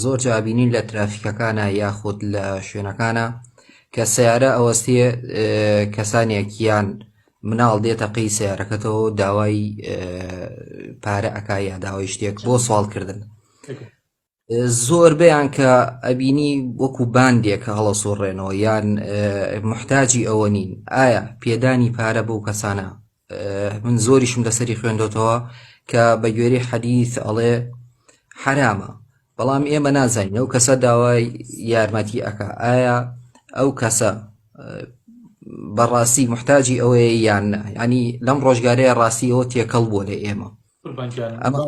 زۆر جا بینین لە ترافیکەکانە یاخود لە شوێنەکانە کە سیارە ئەوەستێ کەسانێک یان مناڵ دێتە قەی سیارەکەتەوە داوای پارە ئەکا یا داوای شتێک بۆ سواڵکردن زۆربەیان کە ئەبینی وەکو باندێک هەڵەسوڕێنەوە یان محتاجی ئەوە نین ئایا پێدانی پارە بەو کەسانە من زۆریشم لەسەری خوێندۆتەوە کە بە گوێری حەدیث ئەڵێ حرامە بەڵام ئێمە نازانین ئەو کەسە داوای یارمەتی ئەکا ئایا ئەو کەسە بەڕاستی محتاجی ئەوەیە یان نە ینی لەم ڕۆژگارەیە ڕاستی ئەوە تێکەڵ بووە لە ئێمە ئەمە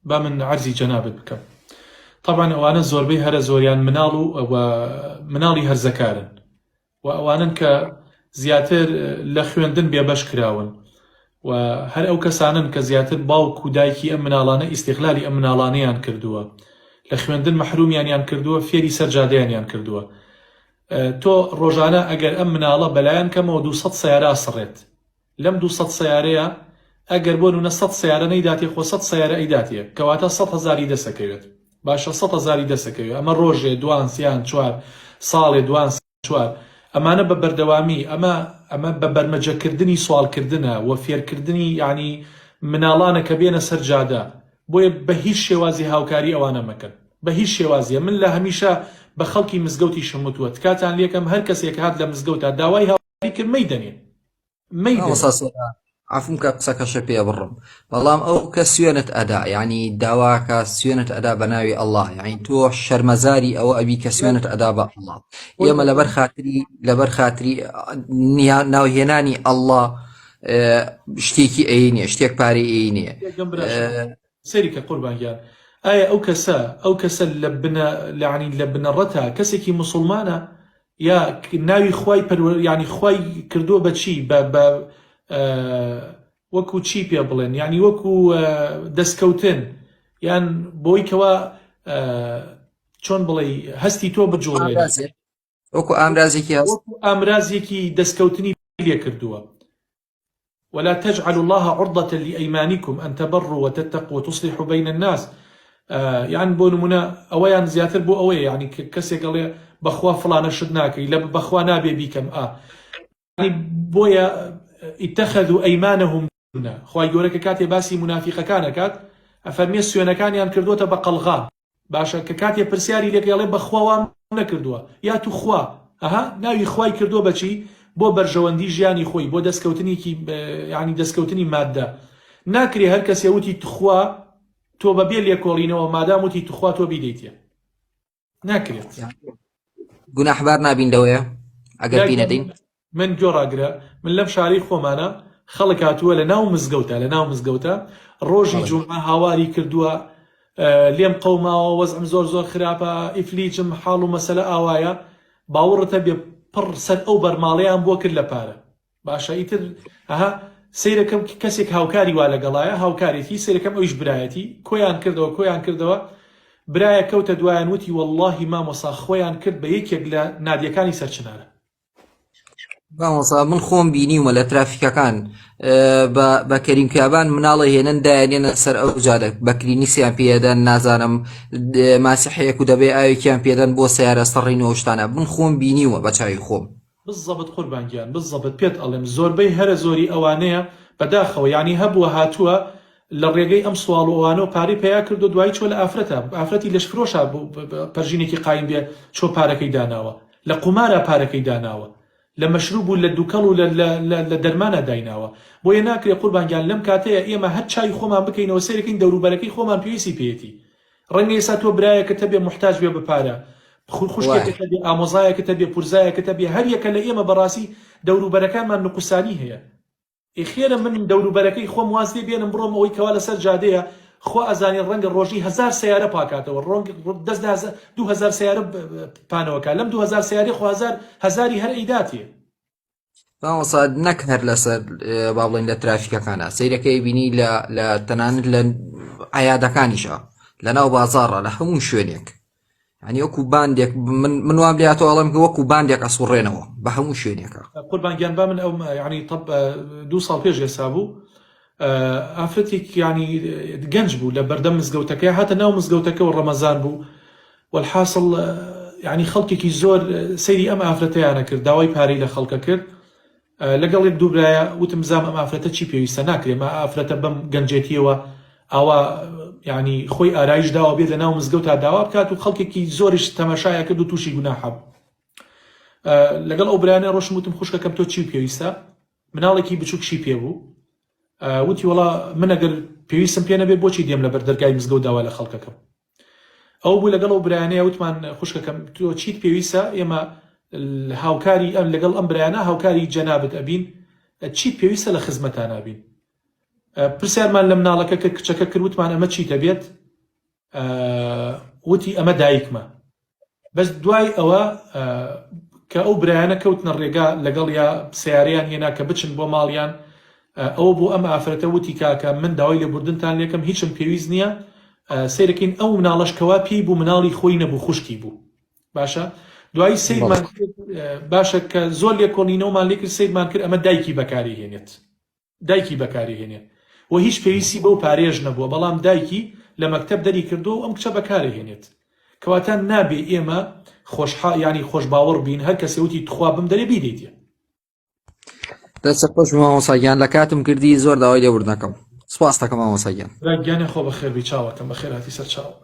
با من عەرزی جەنابت بکەم تەبعەن ئەوانە زۆربەی هەرە زۆریان مناڵ و و مناڵی هەرزەکارن و ئەوانن کە زیاتر لە خوێندن بێبەش کراون و هەر ئەو کەسانن کە زیاتر باوک و دایکی ئەم مناڵانە ئیستیغلالی ئەم مناڵانەیان کردووە لە خوێندن مەحرومیانیان کردووە فێری سەر جادەیانیان کردووە تۆ ڕۆژانە ئەگەر ئەم مناڵە بەلایەن کەمەوە 200 سەیارە ئەسڕێت لەم 200 سەیارەیە ئەگەر بۆ نمونە 100 سەیارە نەیداتێ خۆ 100 سەیارە ئەیداتێ کەواتە 100 هەزاری دەسەکەوێت باشە 100 هەزاری دەسەکەوێت ئەمە ڕۆژێ دوان سیان چوار ساڵێ دوان چوار ئەمانە بە بەردەوامی ئەمە ئەمە بە بەرمەجەکردنی سواڵکردنە و فێرکردنی یعنی مناڵانە کە بێنە سەر جادە بۆیە بە هیچ شێوازی هاوکاری ئەوانە مەکەن بە هیچ شێوازیە من لە هەمیشە بە خەڵکی مزگەوتیشم وتووە تکاتان لێکەم هەر کەسێک هات لە مزگەوتا داوای هاوکاری کرد مەیدەنێ مامۆستا سۆران عەفوم کە قسەکەشە پێ بڕم بەڵام ئەو کە سوێنت ئەدا یعنی داواکە سوێنت ئەدا بە ناوی ئەڵڵا یعنی تۆ شەرمەزاری ئەوە ئەبی کە سوێنت ئەدا بە ئەڵڵا ئێمە لەبەر خاتری لەبەر خاتری ناوهێنانی ئەڵڵا شتێکی ئەینێ شتێک پارەی ئەینێ سەیری کە قوربان گیان ئایا ئەو کەسە ئەو کەسە لە بنە لەعنی لە بنەڕەتا کەسێکی موسڵمانە یا ناوی خوای پەروەر یعنی خوای کردووە بە چی بە بە وەکو چی پێ بڵێن یعنی وەکو دەستکەوتن یان بۆی کەوا چۆن بڵێ هەستی تۆ بجوڵێنێت وەکو ئامرازێکی وەکو ئامرازێکی دەستکەوتنی لێ کردووە ولا تجعلوا اللە عرضة لأیمانکم ان تبروا وتتقوا وتصلحوا بین الناس یان بۆ نمونە ئەوەیان زیاتر بۆ ئەوەیە یعنی کەسێک ئەڵێ بەخوا فڵانە شت ناکەی لە بەخوا نابێ بیکەم ئا بۆیە اتخذوا أيمانهم خوای گەورە کە کاتێ باسی منافیقەکان ئەکات ئەفەرمێ سوێنەکانیان کردووەتە بە قەڵغان باشە کە کاتێ پرسیاری لێکەی ئەڵێ بەخوا وام نەکردووە یا توخوا ئەها ناوی خوای کردووە بەچی بۆ بەرژەوەندی ژیانی خۆی بۆ دەستکەوتنێکی یعنی دەستکەوتنی مادە ناکرێ هەر کەسێ وتی تخوا تۆ بەبێ لێکۆڵینەوە مادام وتی تخوا تۆ بیدەیتێ ناکرێت گوناحبار نابین لەوەیە ئەگەر بینەدەین من گوێ ڕاگرە من لەم شارەی خۆمانە خەڵک هاتووە لە ناو مزگەوتە لە ناو مزگەوتە ڕۆژی جومعە هاواری کردووە لێم قەوماوە وەزعم زۆر زۆر خراپە ئیفلیجم حاڵ و مەسەلە ئاوایە باوەڕت هەبێ پڕ سەر ئەو بەرماڵەیان بۆ کرد لە پارە باشە ئیتر ئەها سەیرەکەم کەسێک هاوکاری وا لەگەڵایە هاوکارێتی سەیرەکەم ئەویش برایەتی کۆیان کردەوە کۆیان کردەوە برایە کەوتە دوایان وتی واللهی مامۆسا خۆیان کرد بە یەکێک لە نادیەکانی سەرچنارە مامۆستا من خۆم بینیومە لە ترافیکەکان بە کەریم کابان مناڵە هێنن دایانێنە سەر ئەو جادە بە کلینیسیان پێدەن نازانم ماسیحەیەک و دەبێ ئاوێکیان پێدەن بۆ سیارە سەڕین و شتانە من خۆم بینیومە بە چاوی خۆم بزەبت قوربان گیان بزەبت پێت ئەڵێم زۆربەی هەرە زۆری ئەوانەیە بەداخەوە یانی هەبووە هاتووە لە ڕێگەی ئەم سواڵ و ئەوانەوە پارەی پەیا کردو دوایی چوە لە ئافرەتە ئافرەتی لەشفرۆشە پەرژینێکی قایم بێ چوە پارەکەی داناوە لە قومارا پارەکەی داناوە لە مەشروب و لە دوکەڵ و لە دەرمانا دایناوە بۆیە ناکرێ قوربان گیان لەم کاتەیە ئێمە هەر چاوی خۆمان بکەینەوە سەیرەکەین دەوروبەرەکەی خۆمان پێویستی پێیەتی ڕەنگە ئێستا تۆ برایەکت هەبێ موحتاج بێ بە پارە خوشکێکت هەبێ ئامۆزایەکت هەبێ پورزایەکت هەبێ هەر یەکە لە ئێمە بەڕاستی دەوروبەرەکانمان نقوسانی هەیە ئێ خێرە من دەوروبەرەکەی خۆم واز لێ بێنم بڕۆم ئەوەی کەوا لەسەر جادەیە خوا ئەزانێ ڕەنگە ڕۆژی هەزار سەیارە پاکاتەوە ڕۆنگ دەست لە 2000 سەیارە پانەوەکە لەم 2000 سەیارەی خۆ هەزار هەزاری هەر ئەیداتێ مامۆستا نەک هەر لەسەر با بڵێن لە ترافیکەکانە سەیرەکەی بینی لە لە تەنانەت لە عیادەکانیشە لە ناو بازاڕە لە هەموو شوێنێک یعنی وەکو باندێک من من وام لاتەوە ئەڵێم کە وەکو باندێک ئەسوڕێنەوە بە هەموو شوێنێکە قوربان گیان با من ئەو یعنی طب دوو ساڵ پێش ئێستا بوو ئافرەتێک ینی گەنج بوو لە بەردەم مزگەوتەکەی هاتە ناو مزگەوتەکە و ڕەمەزان بوو. والحاصل یعنی خەڵکێکی زۆر سەیری ئەم ئافرەتەیانە کرد داوای پارەی لە خەڵکە کرد لەگەڵ یەک دوو برایە وتم بزانم ئەم ئافرەتە چی پێویستە ناکرێ ما ئافرەتە بەم گەنجێتیەوە ئاوا یعنی خۆی ئارایش داوە بێت لە ناو مزگەوت تا داوا بکات و خەڵکێکی زۆریش تەماشایە کرد و تووشی گوناحە بوو لەگەڵ ئەو برایانە ڕۆشم وتم خوشکەکەم تۆ چی پێویستە مناڵێکی بچووکشی پێ بوو وتی وەڵا من ئەگەر پێویستم پێ نەبێ بۆچی دێم لەبەر دەرگای مزگەوت داوا لە خەڵکەکەم ئەو بوو لەگەڵ ئەو برایانەیە وتمان خوشکەکەم تۆ چیت پێویستە ئێمە هاوکاری ئەم لەگەڵ ئەم برایانە هاوکاری جەنابت ئەبین چیت پێویستە لە خزمەتان ئەبین پرسیارمان لە مناڵەکە کرد کچەکە کرد وتمان ئەمە چیتە بێت وتی ئەمە دایکمە بەس دوای ئەوە کە ئەو برایانە کەوتنە ڕێگا لەگەڵ یا سیارەیان هێنا کە بچن بۆ ماڵیان ئەوە بۆ ئەم ئافرەتە وتی کاکە من داوای لێبوردنتان لێکەم هیچم پێویست نییە سیرەکەین ئەو مناڵەش کەوا پێی بوو مناڵی خۆی نەبوو خوشکی بوو باشە دوایی سیرمان باشە کە زۆر لێکۆڵینەوەمان لێکرد سیرمان کرد ئەمە دایکی بەکاری هێنێت دایکی بەکاری هێنێ و هیچ پێویستی بەو پارەیەش نەبووە بەڵام دایکی لە مەکتەب دەری کردووە و ئەم کچە بەکارێ هێنێت کەواتە نابێ ئێمە خۆشحا یانی خۆش باوەڕ بین هەر کەسێ وتی تخوا بمدەرێ بیدەیتێ. دەستت خۆش مامۆستا گیان لە کاتم کردی زۆر داوای لێبوردنەکەم سپاستەکەم مامۆستا گیان. برا گیانێ خۆ بەخێر بی چاوەکەم بەخێر هاتی سەر چاوم.